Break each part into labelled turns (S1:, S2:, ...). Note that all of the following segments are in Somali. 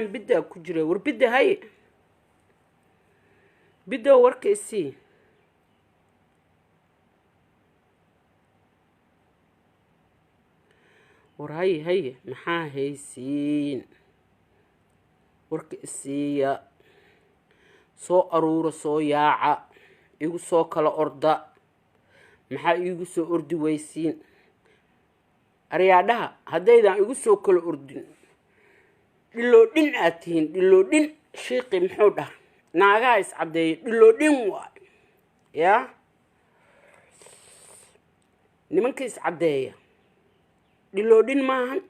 S1: Farxaan biddaa ku jira. War bidda, haye biddow, warka isii. War haye, haye, maxaa haysiin? Warka isiiya, soo aruura, soo yaaca, igu soo kala orda. Maxaa iigu soo ordi weysiin? Aryaadhaha, haddaydan igu soo kala ordin, dhiloodhin aad tihiin, dhiloodhin. Shiiqi muxuu dhaha? Naagaha iscaddeeya dhiloodhin waay. Yaa nimanka iscaddeeya dhiloodhin maahan?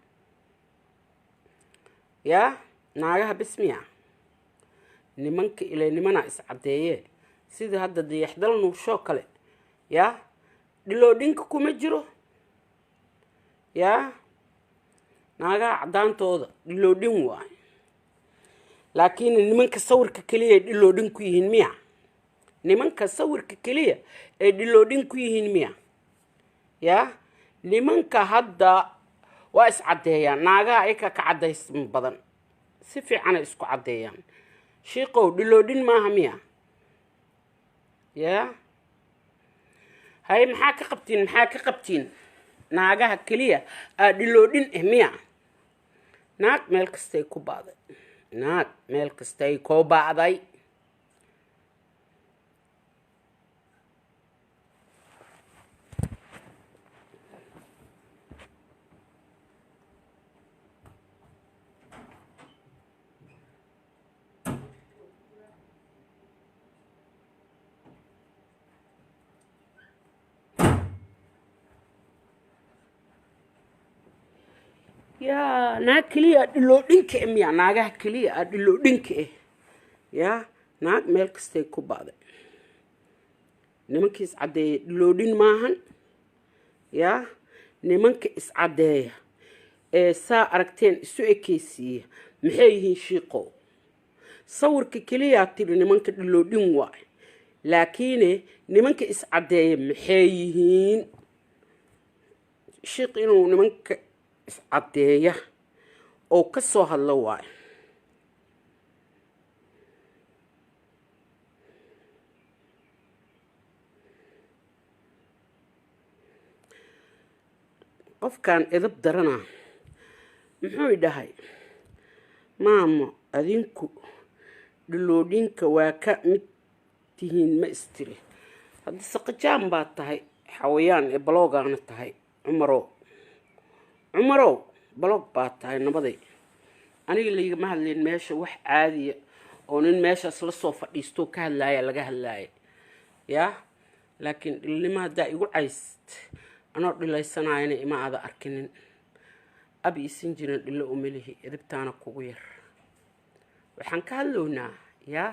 S1: Yaa naagaha bismiya nimanka ile nimanaa iscaddeeye, sida hadda Dayaxdal Nuurshoo kale, yaa dhiloodhinka kuma jiro. Yaa naagaha caddaantooda dhiloodhin waay, laakiin nimanka sawirka keliya ay dhiloodhin ku yihiin miya? Nimanka sawirka keliya ay dhiloodhin ku yihiin miya? Yaa nimanka hadda waa iscaddeeyaan, naagaha ayaka ka caddays badan, si fiicanay isku caddeeyaan. Shiiqow, dhiloodhin maaha miya? Yaa hay, maxaa ka qabtiin? Maxaa ka qabtiin? Naagaha keliya aa dhiloodhin eh miya? Naag meel kastay ku ba'day, naag meel kastay ku ba'day. Yaa naag keliya aa dhiloodhinka eh miya? Naagaha keliya aa dhiloodhinka eh? Yaa naag meel kastay ku ba'day. Nimanka iscaddeeya dhiloodhin maahan? Yaa nimanka iscaddeeya ee saa aragteen isu ekeysiiya maxay yihiin, shiiqow? Sawirka keliyaa tiri nimanka dhiloodhin waay, laakiine nimanka iscaddeeya maxay yihiin, shiiq? Inuu nimanka iscaddeeya oo ka soo hadlo waay. Qofkan edab darana muxuu dhahay? Maamo, adinku dhiloodhinka waa ka mid tihiin, ma istiri? Hadda saqajaan baa tahay, xawayaan ee baloogaana tahay. Cumarow, Cumarow, block baa tahay. Nabaday, aniga laygama hadlayn meesha. Wax caadiya oo nin meeshaas lasoo fadhiistoo ka hadlaaya laga hadlaaya. Yaa laakiin dhilnimo haddaa igu cayst, anoo dhilaysanayana ima aada arkinin, ab iisan jirin dhilo umelihi, edibtaana kugu yar. Waxaan ka hadlownaa yaa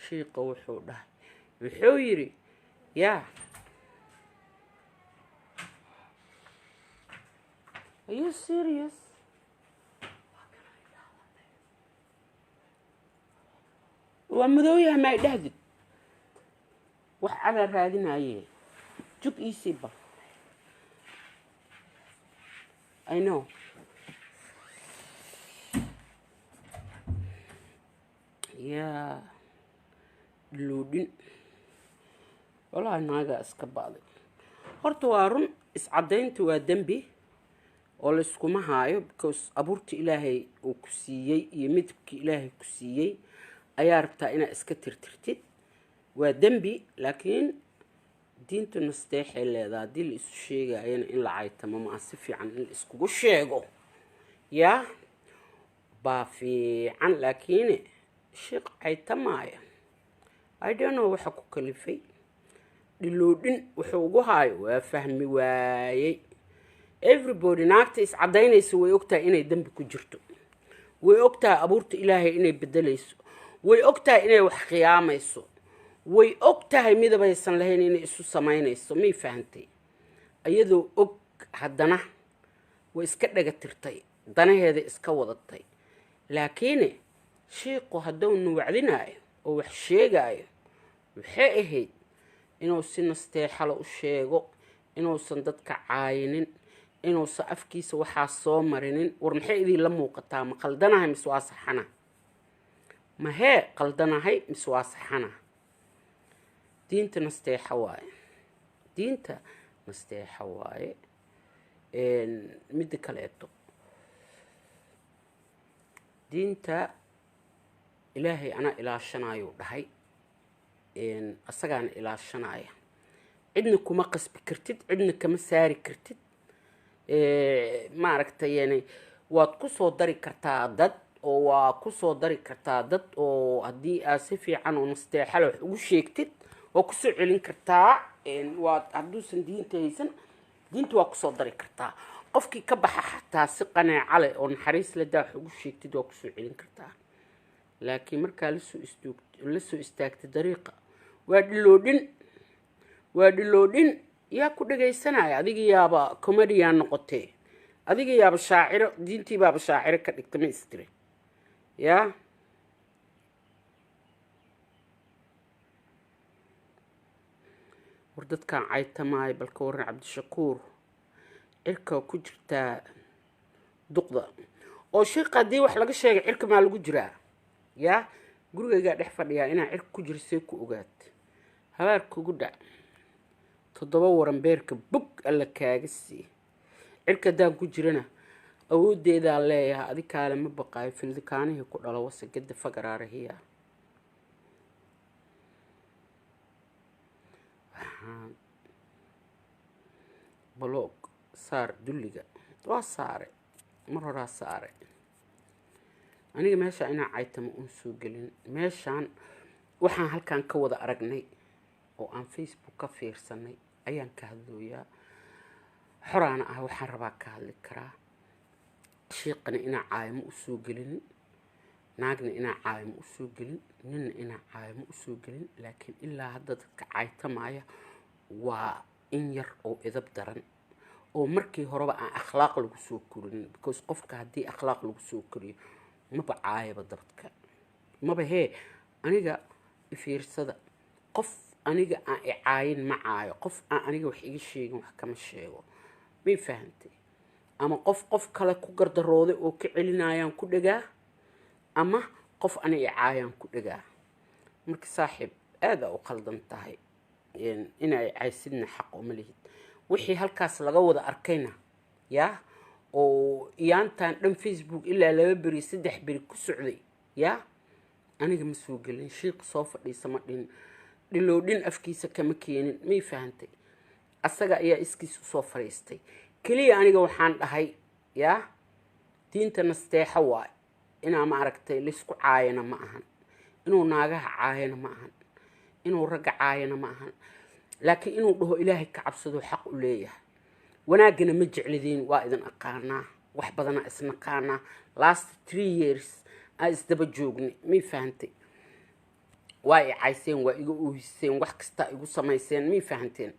S1: shiiqa wuxuu dhahay, wuxuu yidhi, yaa, are you serious? Waa madooyaha maa idhahdid? Wax cadaa raadinaye, jug iisii bal. I know. Yaa dhiloodhin, walahi naagaa iska ba'day. Horta waa run, iscadaynta waa dembi oo layskuma haayo, because abuurta Ilaahay uu ku siiyey iyo midabkii Ilaahay ku siiyey ayaa rabtaa inaad iska tirtirtid, waa dembi. Laakiin diintu nasteexay leedaha. Haddii la isu sheegayana in la caytamo maa, si fiican in la iskugu sheego yaa baa fiican. Laakiin sheekh caytamaaya, I don't know waxa ku kalifay. Dhiloodhin wuxuu ugu haayo waa fahmi waayey. Everybody, naagta iscadaynaysa way ogtahay inay dembi ku jirto, way ogtahay abuurta Ilaahay inay bedelayso, way ogtahay inay wax khiyaamayso, way og tahay midabaysan lahayn inay isu samaynayso. May fahantay? Iyadoo og haddana way iska dhaga tirtay, danaheeda iska wadatay. Laakiine shiiqu hadduu nuwacdinaayo oo wax sheegaayo, waxay ahayd inuu si nasteexalo u sheego, inuusan dadka caayinin, inuusan afkiisa waxaa soo marinin. War maxay idinla muuqataa? Ma khaldanahay mise waa saxana? Mahee qaldanahay mise waa saxana? Diinta nasteexa waaye, diinta nasteexa waaye. Midda kaleeto, diinta Ilaahay anaa ilaashanayuu dhahay, asagaana ilaashanaya. Cidna kuma qasbi kartid, cidna kama saari kartid. Maaragtay, yani waad kusoo dari kartaa dad oo waa kusoo dari kartaa dad oo haddii aad si fiican oo nasteexale wax ugu sheegtid, waa kusoo celin kartaa. Waad hadduusan diinta haysan, diinta waa kusoo dari kartaa. Qofkii ka baxa xataa, si qaneeco leh oo naxariis le daa wax ugu sheegtid, waa kusoo celin kartaa. Laakiin markaa lasoo istaagtay dariiqa, waa dhiloodhin, waa dhiloodhin. Yaa ku dhagaysanaya? Adiga yaaba comedian noqotee, adiga yaaba shaaciro, diintii baaba shaaciro ka dhigta. Ma istire yaa? War dadkan caytamaayo, balka waran. Cabdishakuur, cirka ku jirtaa duqda oo shiiqa haddii wax laga sheegay, cirka maa lagu jiraa? Yaa gurigaygaa dhex fadhiyaa inaa cirka ku jiro, see ku ogaat? Habaar kugu dhac, toddoba waran beerka bog alla kaaga sii. Cirka haddaan ku jirana awooddeedaa leeyahay, adi kaale ma baqaayo. Fildikaanihii ku dhalo wasagada fagaraarahiya. Waxaan block saar dulliga, waa saare, mar horaa saare. Aniga meesha inaa caytama uun soo gelin. Meeshaan waxaan halkan ka wada aragnay oo aan Facebook ka fiirsanay ayaan ka hadlooyaa. Xoraana ah, waxaan rabaa ka hadli karaa. Shiiqana inaa caayamo usoo gelinin, naagna inaa caayamo usoo gelin, ninna inaa caayamo usoo gelin. Laakiin ilaa hadda dadka caytamaya waa in yar oo idab daran oo markii horeba aan akhlaaq lagu soo korinin, because qofka haddii akhlaaq lagu soo koriyo maba caayaba dabadka maba hee. Aniga ifiirsada, qof aniga aan i caayin ma caayo, qof aan aniga wax iga sheegin wax kama sheego. May fahantay? Ama qof qof kale ku gardarooday oo ka celinayaan ku dhagaa, ama qof ani i caayaan ku dhagaa. Marka saaxiib, aada u qaldan tahay inay caysidna, xaq uma lihid. Wixii halkaas laga wada arkayna yaa oo iyaantan dhan Facebook ilaa 2 beri, 3 beri ku socday, yaa aniga ma soo gelin. Shiiq soo fadhiisa ma dhihin, dhiloodhin afkiisa kama keenin. May fahantay? Asaga ayaa iskiis usoo fadhiistay. Keliya aniga waxaan dhahay, yaa diinta nasteexo waay, inaa maaragtay laysku caayana ma ahan, inuu naagaha caayana ma ahan, inuu ragga caayana ma ahan, laakiin inuu dhaho Ilaahay ka cabsado xaq u leeyahay. Wanaaggana ma jeclidiin, waa idin aqaanaa, wax badanaa isnaqaanaa. Last 3 years aan isdaba joognay. May fahantay? Waa i cayseen, waa iga oohiseen, wax kastaa igu samayseen. May fahanteen?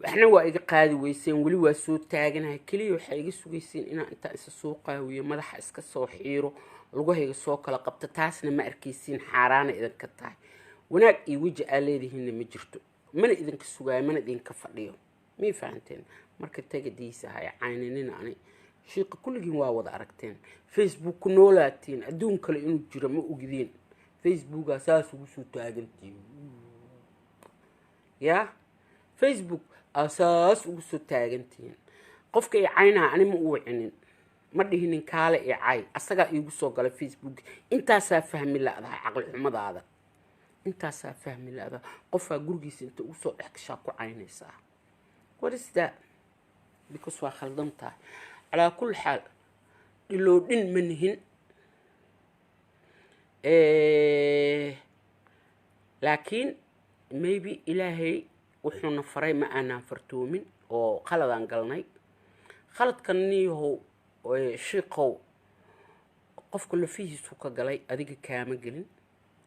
S1: Waxna waa iga qaadi weyseen, weli waa soo taaganahay. Keliya waxaa iga sugayseen inaan intaa isa soo qaawiyo, madaxa iska soo xiiro, lugahayga soo kala qabto. Taasna ma arkaysiin, xaaraana idinka tahay. Wanaag iyo weji aa leedihiinna ma jirto, mana idinka sugaayo, mana idinka fadhiyo. May fahanteen? Marka tagadiisa hay caynanina. Ani shiiqa kulligiin waa wada aragteen, Facebook ku noolaatiin, adduun kale inuu jiro ma ogdiin. Facebookaa saas ugu soo taagantiin, yaa Facebook asaas ugu soo taagantihiin. Qofka i caynaa ani ma u wicinin, ma dhihinin kaale i cay, asagaa iigu soo galay Facebook. Intaasaa fahmi la-dahay, caqli xumadaada intaasaa fahmi la-dahay. Qofaa gurigiisa inta ugu soo dhex gashaa ku caynaysaa. What is that? Because waa khaldan tahay. Calaa kulli xaal, dhiloodhin ma nihin, laakiin maybe Ilaahay wuxuuna faray ma aanaan fartoomin oo qaladaan galnay. Khaladkan niyahow, shiiqow, qofka lafihiisu ka galay, adiga kaama gelin.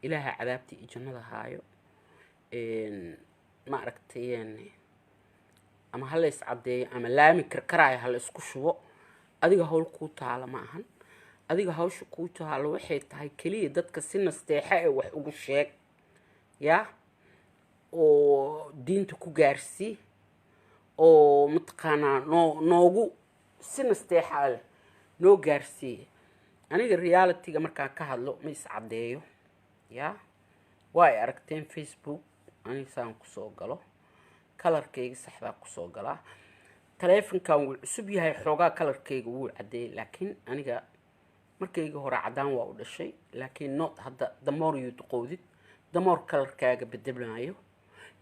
S1: Ilaaha cadaabtii iyo jannada haayo. Ma aragtay, ama ha la is caddeeyo ama laami karkaraayo ha la isku shubo, adiga hawl kuu taalo ma ahan. Adiga hawsha kuu taalo waxay tahay keliya dadka si nasteexa ee wax ugu sheeg, yaa oo diinta ku gaarsii oo mataqaanaa noo noogu si nasteexa leh noo gaarsiiya. Aniga realityga markaan ka hadlo, ma iscaddeeyo. Ya, waa ay aragteen Facebook aniga saan kusoo galo, colorkayga saxdaa kusoo galaa. Taleefonkan wuu cusub yahay, xoogaa colorkayga wuu caddeeyay, laakiin aniga markayga hore caddaan waa u dhashay, laakiin not hadda. The more you duqowdid, the more colorkaaga bedelmaayo.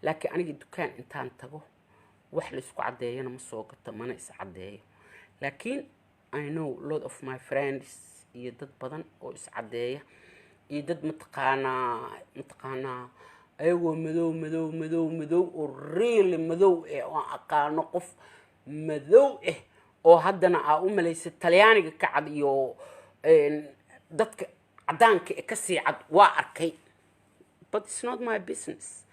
S1: Laakiin aniga dukaan intaan tago wax laysku caddeeyana ma soo gato, mana is caddeeyo. Laakiin I know lot of my friends iyo dad badan oo is caddeeya iyo dad mataqaanaa ayagoo madow, madow, madow, madow oo really madow eh, oo aan aqaano qof madow ah oo haddana aa u malaysa Talyaaniga ka cad iyo dadka caddaanka ee kasii cad waa arkay. But it's not my business,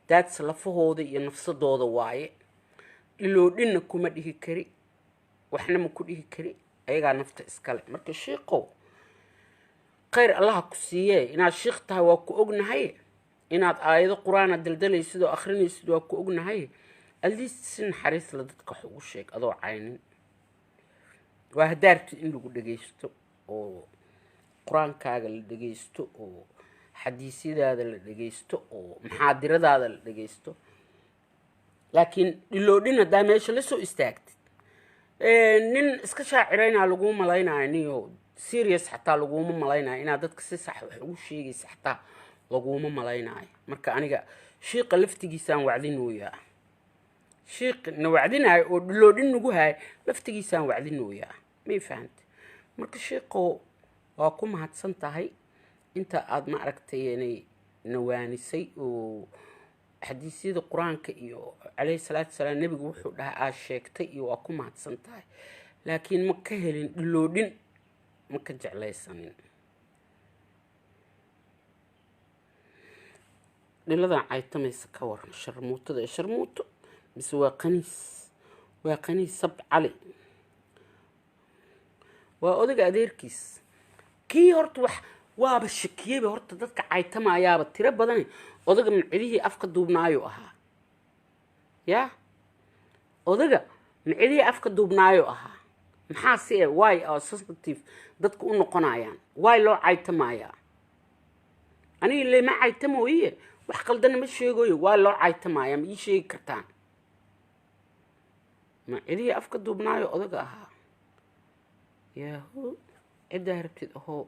S1: that's lafahooda iyo nafsadooda waaye. Iloodhinna kuma dhihi kari, waxna ma ku dhihi kari, ayagaa nafta iskale. Marka shiiqow, khayr Allaha ku siiyee. Inaad shiikh tahay waa ku ognahay, inaad aayado Qur-aana daldalaysid oo akhrinaysid waa ku ognahay. At least si naxariis la dadka wax ugu sheeg adoo caynin. Waa haddaartid in lagu dhagaysto oo Qur-aankaaga la dhagaysto oo xadiisyadaada la dhagaysto oo muxaadiradaada la dhagaysto. Laakiin dhiloodhin haddaa meesha la soo istaagtid, nin iska shaaciraynaa laguu malaynayo, niyo serious xataa laguma malaynayo. Inaad dadka si sax wax ugu sheegaysa xataa laguma malaynayo. Marka aniga shiiqa laftigiisaan wacdinooyaa, shiiq na wacdinaayo oo dhiloodhin nagu haaya laftigiisaan wacdinooyaa, may fahante? Marka shiiqo, waa ku mahadsan tahay inta aada, ma aragtay, inay nawaanisay oo xadiisyada Qur-aanka iyo caleyhi salaatu wasalaam nebigu wuxuu dhahay aad sheegtay iyo waa ku mahadsan tahay. Laakiin ma ka helin dhiloodhin, ma ka jeclaysanin. Dhiladan caytamaysa ka waran, sharmuutada ee sharmuuto mise waa qaniis? Waa qaniis. Sab Cali waa odaga adeerkiis kii. Horta wax waaba shakiyeyba. Horta dadka caytamayaaba tiro badane, odaga macidihii afka duubnaayo ahaa? Ya, odaga macidihii afka duubnaayo ahaa. Maxaa si e way oo sensitive dadka u noqonayaan? Waay loo caytamayaa? Aniga lema caytamooye, wax qaldana ma sheegoyo. Waa loo caytamayaa, ma ii sheegi kartaan? Macidihii afka duubnaayo odaga ahaa? Yahu, ciddaa rabtid ahoo.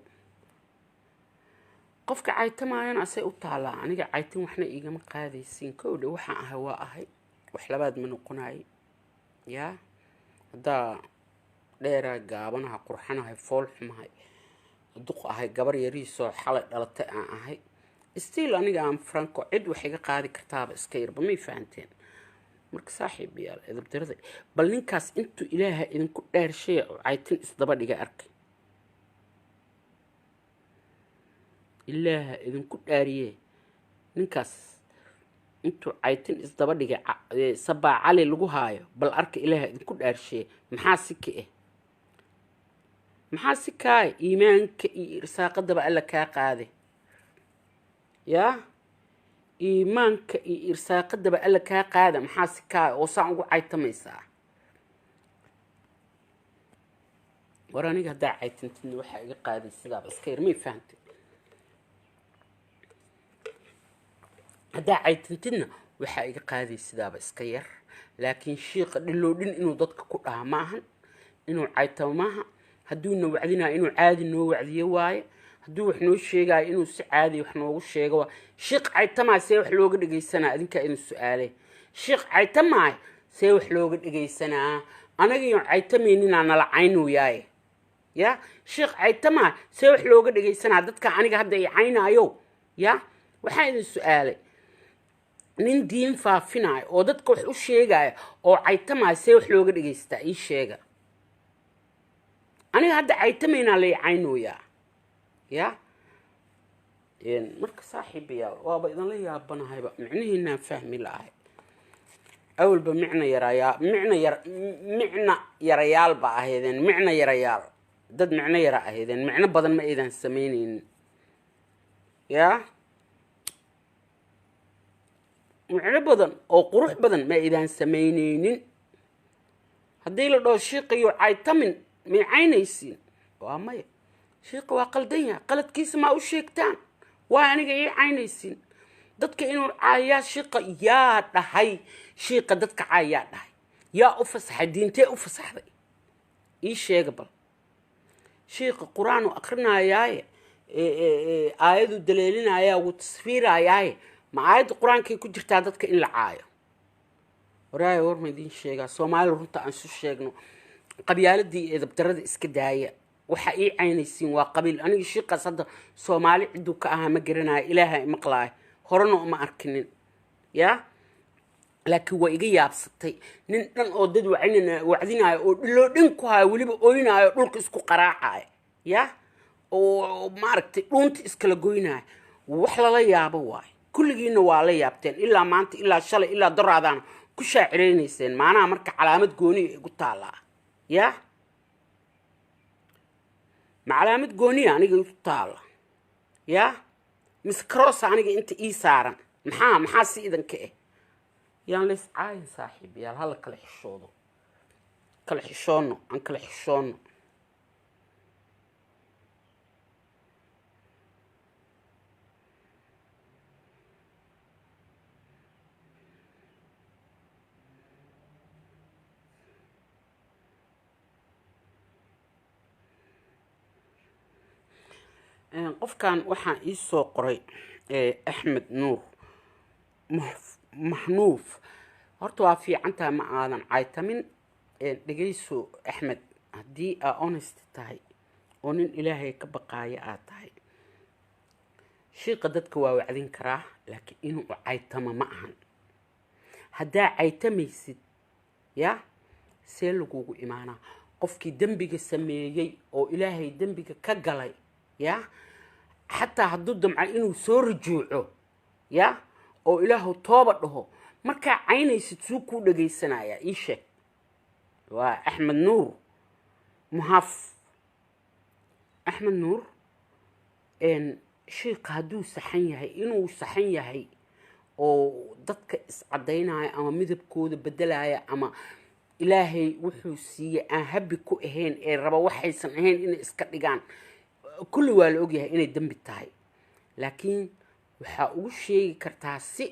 S1: Qofka caytamaayana asay u taalaa. Aniga caytin waxna iigama qaadaysiin. Kowdha, waxaan ahay waa ahay, wax labaad ma noqonayo. Yaa, haddaa dheeraa, gaabanahay, qurxanahay, fool xumahay, duq ahay, gabar yariisoo xalay dhalatay aan ahay, still aniga aan Franco cid wax iga qaadi kartaaba iska yarba, may fahanteen? Marka saaxiib yaal, edabdarada bal ninkaas intuu Ilaaha idinku dheershaya oo caytin isdaba dhiga arkay. Ilaaha idinku dhaariye, ninkaas intuu caytin isdaba dhigay Sabaa Cali lagu haayo, bal arka. Ilaaha idinku dhaarshiye, maxaa si ka ah? Maxaa si kaaya? Iimaanka iyo irsaaqadaba Alla kaa qaade. Yaa, iimaanka iyo irsaaqadaba Alla kaa qaada. Maxaa si kaaya oo saan ugu caytamaysaa? War aniga haddaa caytintidna waxaa iga qaaday sidaaba iska yar, may fahantay? Haddaa caytintidna waxaa iga qaaday sidaaba iska yar. Laakiin shiiqa dhiloodhin inuu dadka ku dhaha ma ahan, inuu caytamo maaha. Hadduuna wacdinayo, inuu caadi noo wacdiyo waaye. Hadduu wax noo sheegayo, inuu si caadi wax noogu sheego waa. Shiiq caytamaay see wax looga dhegaysanaa? Adinkaa idin su-aale, shiiq caytamaay see wax looga dhegaysanaa? Anagiyo caytamayninaa nala caynooyaaye. Ya, shiikh caytamaay see wax looga dhegaysanaa? Dadka aniga hadda i caynaayo, ya, waxaan idin su-aalay, nin diin faafinaayo oo dadka wax u sheegaya oo caytamaay see wax looga dhegaystaa? Ii sheega. Aniga hadda caytamaynaa lay caynooyaa. Ya, marka saaxiibayaal, waaba idinla yaabanahayba, micnihiinaan fahmi la'ahay. Awalba micna yarayaa, micna yar, micna yarayaal ba ahaydeen, micna yarayaal, dad micno yara ahaydeen, micno badan ma aydan samaynaynin. Yaa, micno badan oo qurux badan ma aydan samaynaynin. Haddii la dhaho shiiqiyo caytamin, may caynaysiin? Waa maya. Shiiqa waa qaldan yahay, qaladkiisa maa u sheegtaan? Waa aniga ii caynaysiin. Dadka inuu caayaa shiiqa yaa dhahay? Shiiqa dadka caayaa dhahay? Yaa u fasaxay? Diintee u fasaxday? Ii sheega bal. Shiiqa Qur-aan u akrinayaaye, aayaduu daleelinayaa, wuu tasfiirayaaye, ma aayadda Qur-aankay ku jirtaa dadka in la caayo? Waraaya, war ma idiin sheegaa? Soomaali runta aan isu sheegno, qabyaaladii iyo edabdarada iska daaya. Waxa ii caynaysiin waa qabiil. Aniga shiiqaas hadda Soomaali cidduu ka ahaa ma garanayo, Ilaaha imaqlaayo, horena uma arkinin ya, laakiin waa iga yaabsatay nin dhan oo dad wacdinaayo oo dhiloo dhin ku hayo, weliba oynaayo, dhulka isku qaraacayo ya, oo maaragtay dhuunta iskala goynaayo. Wax lala yaabo waayo. Kulligiina waa la yaabteen ilaa maanta, ilaa shalay, ilaa doraadaana ku shaaciraynayseen. Maanaha marka calaamad gooniya igu taallaa ya? Ma calaamad gooniya aniga igu taalla ya, mise crosса aniga inta ii saaran? Maxaa si idanka ah? Yaan lays caayin, saaxiib yaal, hala kala xishoodo, kala xishoono, aan kala xishoono. Qofkan waxaa ii soo qoray Axmed Nuur Maxnuuf. Horta waa fiicantahay, ma aadan caytamin. Dhegayso Axmed, haddii aa honest tahay oo nin Ilaahay ka baqaaya aad tahay, shiiqa dadka waa wacdin karaa, laakiin inuu caytamo ma ahan. Haddaa caytamaysid ya, see lagugu imaanaa? Qofkii dembiga sameeyey oo Ilaahay dembiga ka galay ya, xataa hadduu damco inuu soo rujuuco ya, oo Ilaahu tooba dhaho, markaa caynaysid suu kuu dhagaysanayaa? Ii sheeg. Waa Axmed Nuur Muhaf. Axmed Nuur, shiiqa hadduu saxan yahay, inuu saxan yahay oo dadka iscadaynaya ama midabkooda bedelaya ama Ilaahay wuxuu siiyey aan habi ku ahayn ee raba waxaysan ahayn inay iska dhigaan, kulli waa la ogyahay inay dembi tahay, laakiin waxaa ugu sheegi kartaa si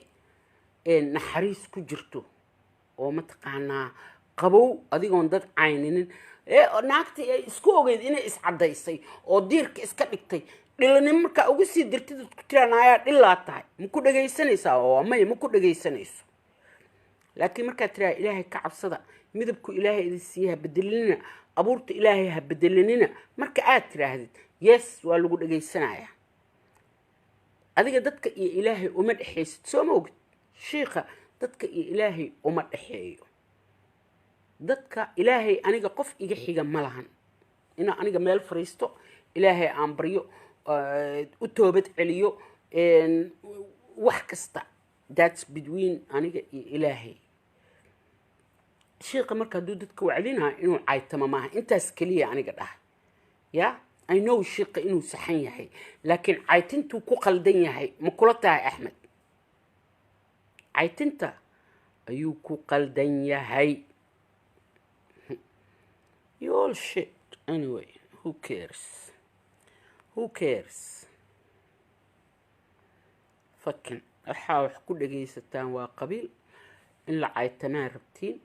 S1: naxariis ku jirto oo mataqaanaa qabow, adigoon dad cayninin. Naagtii ay isku ogeyd inay iscadaysay oo diirka iska dhigtay dhilanimo, markaa ugu sii dirtid ku tiraan ayaa dhilaa tahay, ma ku dhagaysanaysaa? Oo maya, ma ku dhagaysanayso. Laakiin markaad tiraa Ilaahay ka cabsada, midabku Ilaahay idin siiya ha bedelinina, abuurta Ilaahay ha bedelinina, marka aad tiraahdid, yes, waa lagu dhagaysanayaa. Adiga dadka iyo Ilaahay uma dhexaysid, soo ma ogid? Shiikha dadka iyo Ilaahay uma dhexeeyo. Dadka Ilaahay aniga qof iga xiga ma lahan. Inaa aniga meel fariisto, Ilaahay aan baryo, u toobad celiyo, wax kasta, that's between aniga iyo Ilaahay. Shiiqa marka hadduu dadka wacdinaha, inuu caytamo maaha. Intaas keliya aniga dhaha ya. I know shiiqa inuu saxan yahay, laakiin caytintuu ku qaldan yahay. Ma kula tahay, Axmed, caytinta ayuu ku qaldan yahay? You all shit anyway. Who cares? Who cares? Fucking waxaa wax ku dhagaysataan waa qabiil. In la caytamaa rabtiin,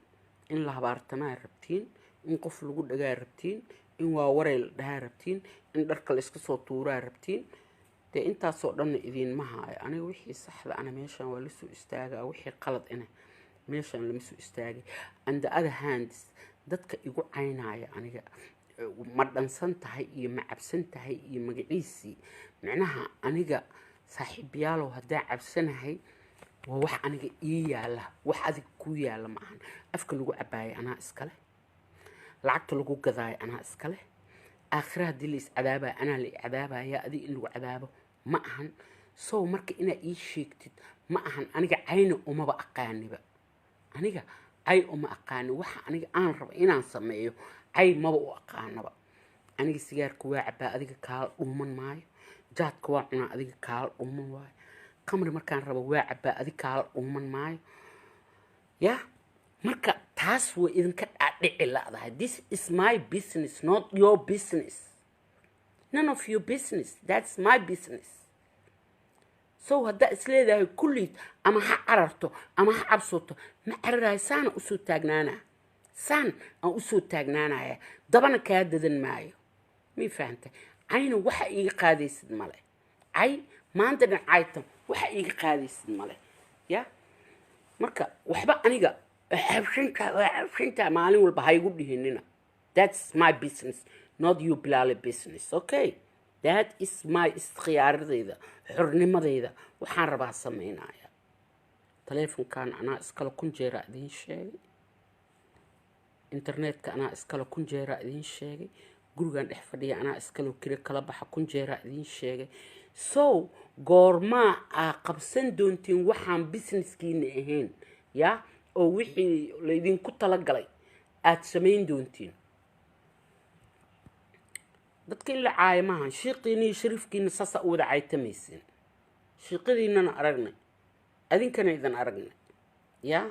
S1: in la habaartamaa rabtiin, in qof lagu dhagaa rabtiin, in waa waray la dhahaa rabtiin, in dharka la iska soo tuuraa rabtiin. Dee intaasoo dhanna idiinma haayo aniga. Wixii saxda ana meeshan waa lasoo istaagaa, wixii qalad ina meeshan lama soo istaagay. And the other hands, dadka igu caynaya aniga, ma dhansan tahay iyo ma cabsan tahay iyo magaciisii micnaha? Aniga, saaxiibyaalow, haddaan cabsanahay waa wax aniga ii yaala, wax adiga kuu yaala ma ahan. Afka lagu cabaayo anaa iskale, lacagta lagu gadaayo anaa iskale, aakhira haddii la iscadaabaya anaa la icadaabaya, adiga in lagu cadaabo ma ahan. So marka inaa ii sheegtid ma ahan. Aniga cayna umaba aqaaniba, aniga cay uma aqaani. Waxa aniga aan raba inaan sameeyo cay maba u aqaanaba. Aniga sigaarka waa cabaa, adiga kaala dhuuman maayo. Jaadka waa cunaa, adiga kaala dhuuman waayo. Qamri markaan rabo waa cabaa, adiga kaala dhuuman maayo ya. Marka taas way idinka dhaadhici la'dahay. This is my business, not your business. None of your business, that's my business. So haddaa isleedahay kulliid ama ha cararto ama ha cabsoto, ma cararayo. Saana usoo taagnaanaa, saan aan usoo taagnaanaya, dabana kaa dadan maayo. May fahantay? Cayna waxa iiga qaadaysid male. Cay maanta dhan caytan waxa iiga qaadaysid male. Ya marka waxba aniga xabshinta waa xabshinta maalin walba ha igu dhihinina. That's my business, not you bilaale business, okay? That is my iskhiyaaradayda, xornimadayda. Waxaan rabaa sameynaya. Taleefonkan anaa iskale, kun jeeraa idiin sheegay. Internetka anaa iskale, kun jeeraa idiin sheegay. Gurigan dhex fadhiya anaa iskale, kiro kala baxa, kun jeeraa idiin sheegay. So goormaa aa qabsan doontiin waxaan businesskiina ahayn ya oo wixii laydinku talagalay aada samayn doontiin? Dadka in la caayo maaha. Shiiqiina iyo shariifkiina saasaa u wada caytamaysiin. Shiiqadiinana aragnay, adinkana idan aragnay. Ya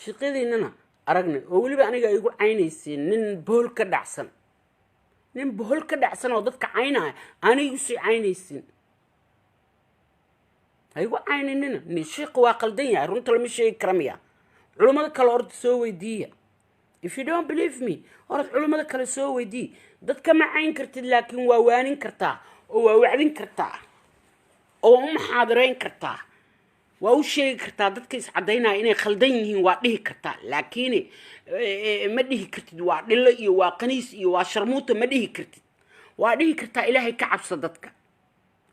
S1: shiiqadiinana aragnay oo weliba aniga igu caynaysiin nin bohol ka dhacsan, nin bohol ka dhacsan oo dadka caynaya aanay igu sii caynaysiin. Ha igu cayninina. Shiiqa waa qaldan yahay, runta lama sheegi kara miya? Culummada kale orda soo weydiiya. If you don't believe me, orad culummada kale soo weydiiya. Dadka ma cayn kartid, laakiin waa waanin kartaa oo waa wacdin kartaa oo waa u muxaadarayn kartaa, waa u sheegi kartaa dadka iscadaynaya inay khaldan yihiin, waa dhihi kartaa. Laakiin ma dhihi kartid waa dhilo iyo waa qaniis iyo waa sharmuuta, ma dhihi kartid. Waa dhihi kartaa Ilaahay ka cabso, dadka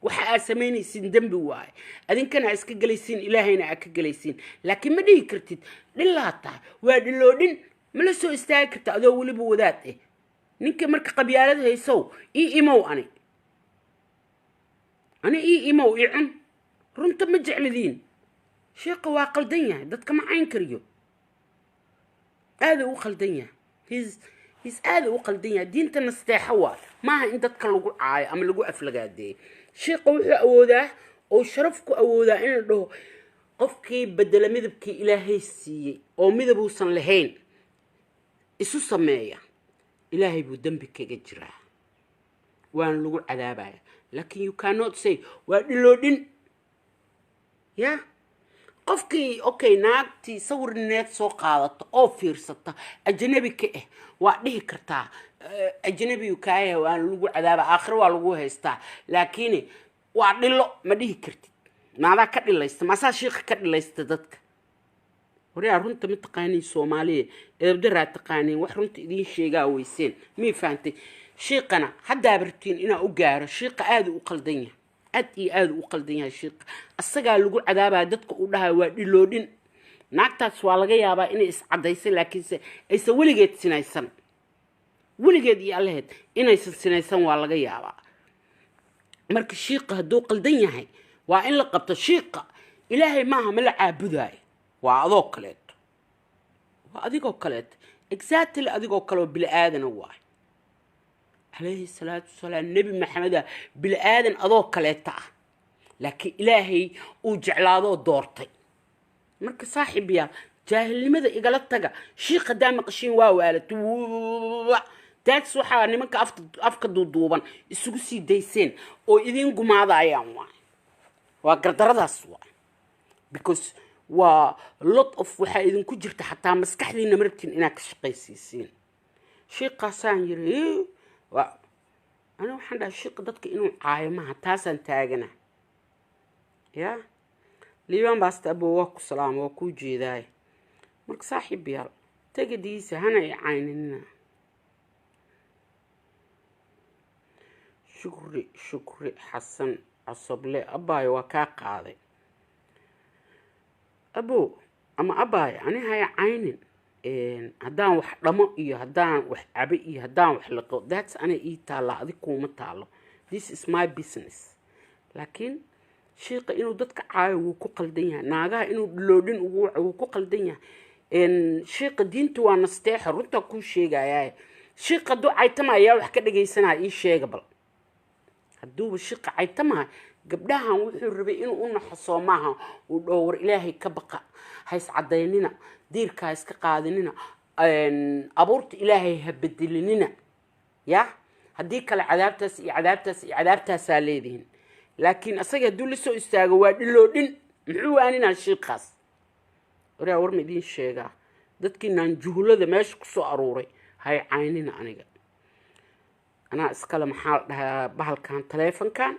S1: waxa aad samaynaysiin dembi waaye, adinkana aa iska gelaysiin, Ilaahayna aa ka gelaysiin. Laakiin ma dhihi kartid dhilaa tahay, waa dhiloodhin. Ma la soo istaagi karta adoo weliba wadaad eh. Ninka marka qabyaalad haysow, ii imow, ani ii imow, ii cun. Runta ma jeclidiin. Sheekha waa qaldan yahay, dadka ma cayn kariyo, aada u qaldan yahay. He's aada u qaldan yahay. Diinta nasteexo waa maaha in dadka lagu caayo ama lagu aflagaadeeyo. Sheekha wuxuu awoodaa oo sharaf ku awoodaa in la dhaho qofkii bedela midabkii Ilaahay siiyey oo midabuusan lahayn isu sameeya, Ilaahay buu dembi kaga jiraa, waana lagu cadaabaya. Laakiin you cannot say waa dhiloodhin. Ya qofkii, okay, naagtii sawir need soo qaadata oo fiirsata ajnabi ka ah, waa dhihi kartaa ajnabigu kaaya, waana lagu cadaaba, aakhiro waa lagu haystaa. Laakiin waa dhilo ma dhihi kartid. Maadaa ka dhilaysta? Maasaa shiika ka dhilaysta dadka? Waryaa, runta ma taqaaniin Soomaaliya, edabdaraa taqaaniin, wax runta idiin sheegaa weyseen. Mii fahantay? Shiiqana haddaaba rabtiin inaa u gaaro. Shiiqa aada u qaldan yahay, aad iyo aada u qaldan yahay shiiqa. Asagaa lagu cadaabaya dadka uu dhahayo waa dhiloodhin. Naagtaas waa laga yaabaa inay iscadaysay, laakiinse aysan weligeed sinaysan, weligeed iyo Allaheed inaysan sinaysan waa laga yaabaa. Marka shiiqa hadduu qaldan yahay, waa in la qabto shiiqa. Ilaahay maaha, ma la caabudaayo. Waa adoo kaleeto, waa adigoo kaleeto, exactly adigoo kale oo bini aadana waay. Calayhi salaatu wasalaam, Nebi Maxameda bini aadan adoo kaleeta ah, laakiin Ilaahay uu jeclaadoo doortay. Marka saaxiib yaal, jaahilnimada igala taga. Shiikh haddaa maqashiin, waa waalata. Taas waxaa nimanka afka duuduuban isugu sii dayseen oo idiin gumaadayaan waay, waa gardaradaas waay, because waa lot of waxaa idinku jirta xataa maskaxdiina marabtiin inaad ka shaqaysiisiin. Shiiqaasaan yiri waa ani waxaan dhahay shiiqa dadka inuu caayo maha, taasaan taagana. Ya Liibaan baasta, abo, waa ku salaama, waa kuu jeedaay. Marka saaxiib yaal, tegadiisa hana i caynina. Shukri, Shukri Xasan Cosoble, abaayo, waa kaa qaaday abo ama abaayo. Ani haya caynin. Haddaan wax dhamo iyo haddaan wax cabe iyo haddaan wax liqo, that's ana ii taalla, adig kuuma taalo. This is my business. Laakiin shiiqa inuu dadka caayo wuu ku qaldan yahay, naagaha inuu dhiloodhin ugu waco wuu ku qaldan yahay. Shiiqa diinta waa nasteexa, runtaa kuu sheegayaa. Shiiqa hadduu caytama, ayaa wax ka dhagaysanaya? Ii sheega bal. Hadduuba shiiqa caytamaha, gabdhahan wuxuu rabay inuu u naxo maaha, uu dhaho war Ilaahay ka baqa, ha iscadaynina, diirka ha iska qaadinina, abuurta Ilaahay ha bedelinina. Ya Haddii kale cadaabtaas iyo cadaabtaas iyo cadaabtaasaa leedihin. Laakiin asaga hadduu la soo istaago waa dhiloodhin. Muxuu waaninaa shiiqaas? Waraa, war ma idiin sheegaa? Dadkiinaan juhlada meesha kusoo aruuray, hay caynina. Aniga anaa iskale. Maxaa la dhahaa bahalkan, taleefonkan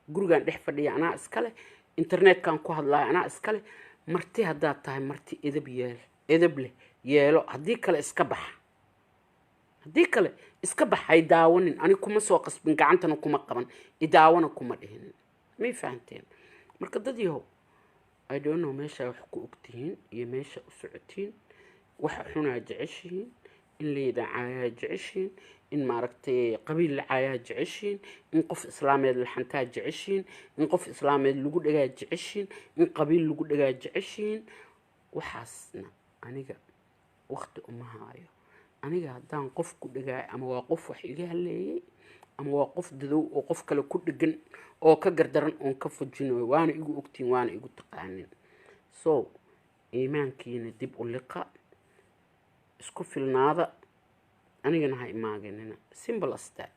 S1: gurigan dhex fadhiya anaa iskale, internetkan ku hadlaya anaa iskale. Marti haddaad tahay, marti edab yeel, edab leh yeelo. Haddii kale iska baxa, haddii kale iska bax. Hay daawanin. Ani kuma soo qasbin, gacantana kuma qaban, idaawana kuma dhihinin. May fahanteen? Marka dad yahow, I don't know meesha wax ku ogtihiin iyo meesha u socotiin. Waxa xunaa jeceshihiin, in layda caayaa jeceshihiin, in maaragtay qabiil la caayaa jeceshihiin, in qof islaameed la xantaa jeceshihiin, in qof islaameed lagu dhagaa jeceshihiin, in qabiil lagu dhagaa jeceshihiin. Waxaasna aniga waqti uma haayo. Aniga haddaan qof ku dhagaay, ama waa qof wax iga haleeyay, ama waa qof dadow oo qof kale ku dhegan oo ka gardaran oon ka fujinayo. Waana igu ogtiin, waana igu taqaanin. So iimaankiina dib u liqa, isku filnaada, anigana ha imaaganina. Simple as that.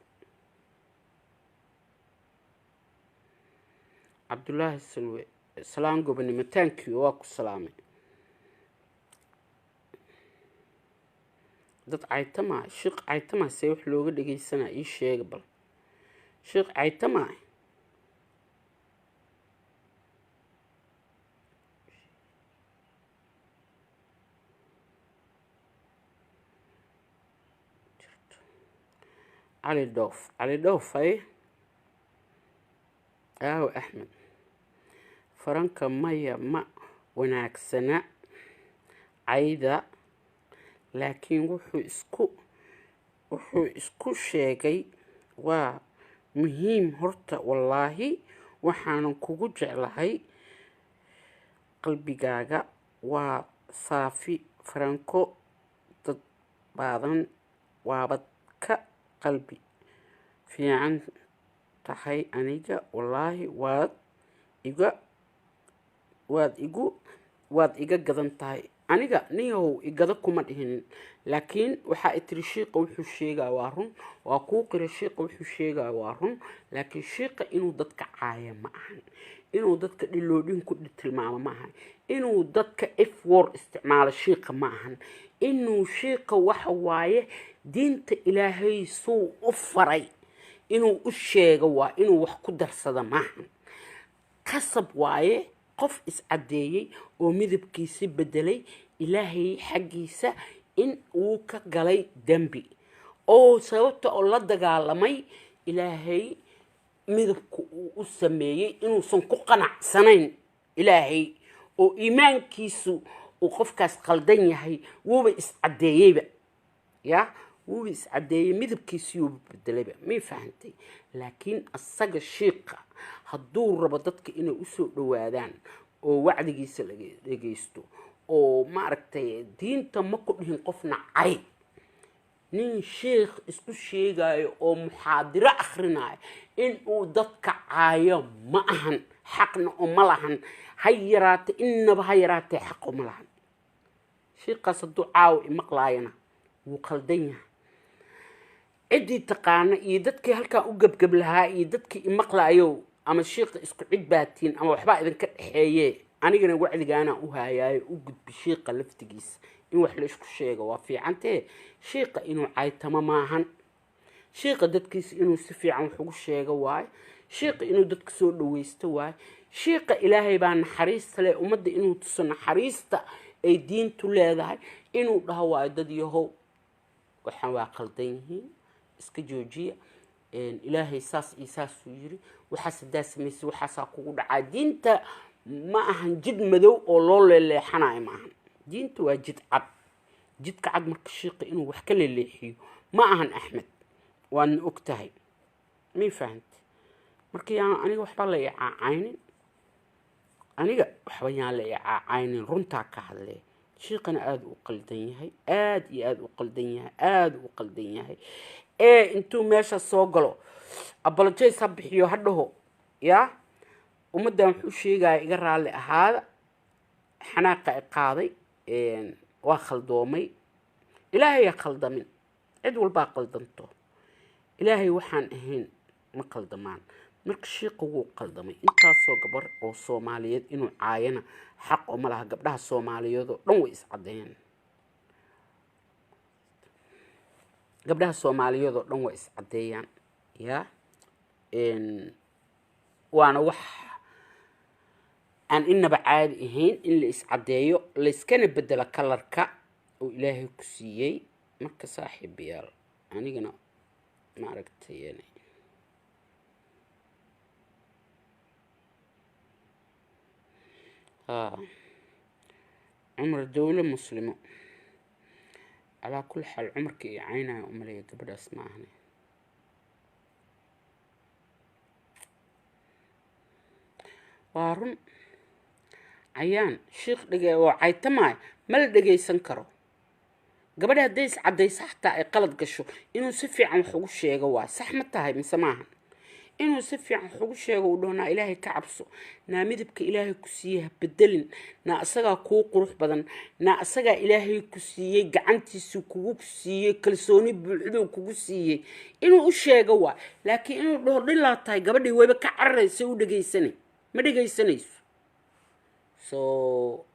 S1: Cabdullaahi Salwe, salaan gobonimo. Thank you, waa ku salaamay. Dad caytama, sheekh caytama, see wax looga dhageysanaa? Ii sheega bal, sheekh caytama. Cali Dhoof, Cali Dhoof, hay aawo. Axmed Faranka, maya, ma wanaagsana cayda, laakiin wuxuu isku sheegay waa muhiim. Horta wallaahi waxaanan kugu jeclahay qalbigaaga waa saafi. Faranko, dad badan waabad ka qalbi fiican tahay. Aniga wallaahi waad iga gadan tahay. Aniga ninyahow, igada kuma dhihinin, laakiin waxaa itiri shiiqa wuxuu sheegaa waa run. Waa kuu qira, shiiqa wuxuu sheegaa waa run, laakiin shiiqa inuu dadka caaya ma ahan, inuu dadka dhiloodhin ku tilmaamo ma ahan, inuu dadka F word isticmaalo shiiqa ma ahan. Inuu shiiqa waxa waaye diinta Ilaahay suu u faray inuu u sheego, waa inuu wax ku darsada maahan. Qasab waaye qof iscadeeyey oo midabkiisi bedelay Ilaahay xaggiisa in uu ka galay dembi, oo sababta oo la dagaalamay Ilaahay midabku uu u sameeyey, inuusan ku qanacsanayn Ilaahay, oo iimaankiisu uu qofkaas qaldan yahay. Wuuba iscadeeyeyba, ya wuuba iscadeeyey, midabkiisiyuuba bedelayba. May fahantay? Laakiin asaga shiiqa hadduu rabo dadka inay usoo dhawaadaan oo wacdigiisa laga dhegeysto oo maaragtay diinta, ma ku dhihin qofna cay. Nin sheikh isku sheegayo oo muxaadiro akhrinayo in uu dadka caayo ma ahan, xaqna uma lahan. Ha yaraate, innaba ha yaraatee, xaq uma lahan. Shiikaas hadduu caawa imaqlaayana, wuu qaldan yahay. Ciddii taqaana iyo dadkii halkaa u gebgeb lahaa iyo dadkii imaqlaayo, ama shiiqa isku cid baatiin ama waxbaa idinka dhexeeye, anigana wacdigaana u haayaayo u gudbi. Shiiqa laftigiisa in wax la isku sheego waa fiicantee. Shiiqa inuu caytamo maahan. Shiiqa dadkiisa inuu si fiican wax ugu sheego waayo. Shiiqa inuu dadka soo dhaweysto waayo. Shiiqa Ilaahay baa naxariista leh, ummadda inuu tuso naxariista ay diintu leedahay, inuu dhaho waayo: "Dad yahow, waxaan waa qaldan yihiin, iska joojiya. Ilaahay saas iyo saasuu yiri, waxaas haddaa samaysay waxaasaa kugu dhacaa." Diinta ma ahan jid madow oo loo leeleexanayo, ma ahan. Diinta waa jid cad, jidka cad. Marka shiiqa inuu wax ka leeleexiyo ma ahan. Axmed, waadna og tahay. May fahantay? Marka yaan aniga waxba la icaacaynin, aniga waxba yaan la icaacaynin. Runtaa ka hadlee. Shiiqana aada u qaldan yahay, aada iyo aada u qaldan yahay, aada u qaldan yahay. Ee intuu meesha soo galo apologize ha bixiyo, ha dhaho: "Yaa ummaddan wuxuu sheegaya, iga raalli ahaada, xanaaqa i qaaday, waa khaldoomay." Ilaahayaa khaldamin, cid walbaa qaldanto. Ilaahay waxaan ahayn ma qaldamaan. Marka shiiqa wuu qaldamay. Intaasoo gabar oo Soomaaliyeed inuu caayana xaq oo ma laha. Gabdhaha Soomaaliyeed oo dhan way iscadeeyeen. Gabdhaha Soomaaliyeed oo dhan way iscadeeyaan. Ya, waana wax aan inaba caadi ahayn in la iscadeeyo, layskana bedelo colorka oo Ilaahay ku siiyey. Marka saaxiibayaal, anigana maaragtay yani haa, Cumar dowlo muslimo. Calaa kulli xaal, Cumarka iyo caynaya umaleeya gabadhaas ma ahne. Waa run, cayaan shiikh dhige oo caytamaay ma la dhegaysan karo. Gabadha hadday is caddayso, xataa ay qalad gasho, inuu si fiican wax ugu sheego waa sax. Ma tahay mise maahan inuu si fiican wax ugu sheego, uu dhaho, "Naa Ilaahay ka cabso, naa midabka Ilaahay ku siiyey ha bedelin, naa asagaa kuu qurux badan, naa asagaa Ilaahay ku siiyey, gacantiisu kugu siiyey, kalsooni buuxduu kugu siiyey"? Inuu u sheego waa, laakiin inuu dhaho dhilaa tahay, gabadhii wayba ka cararaysa, u dhegaysanay ma dhegaysanayso. So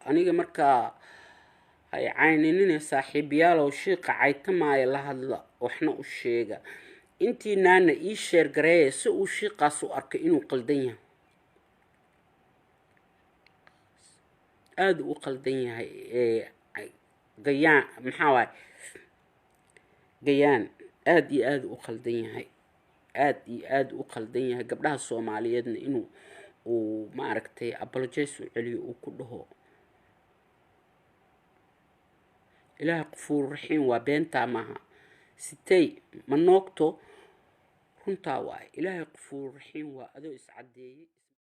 S1: aniga markaa hay cayninine, saaxiibayaalow, shiiqa caytamaaya la hadla, waxna u sheega. Intii naana ii share gareeya si uu shiiqaas u arkay inuu qaldan yahay, aada u qaldan yahay. Gayaan maxaa waaye? Gayaan aada iyo aada u qaldan yahay, aada iyo aada u qaldan yahay. Gabdhaha Soomaaliyeedna inuu uu maaragtay apologize u celiyo, uu ku dhaho Ilaahay qafuur raxiim waa. Beentaa maaha sitey ma noogto, runtaa waaye. Ilaahay qafuur raxiim waa adoo iscadeeyey.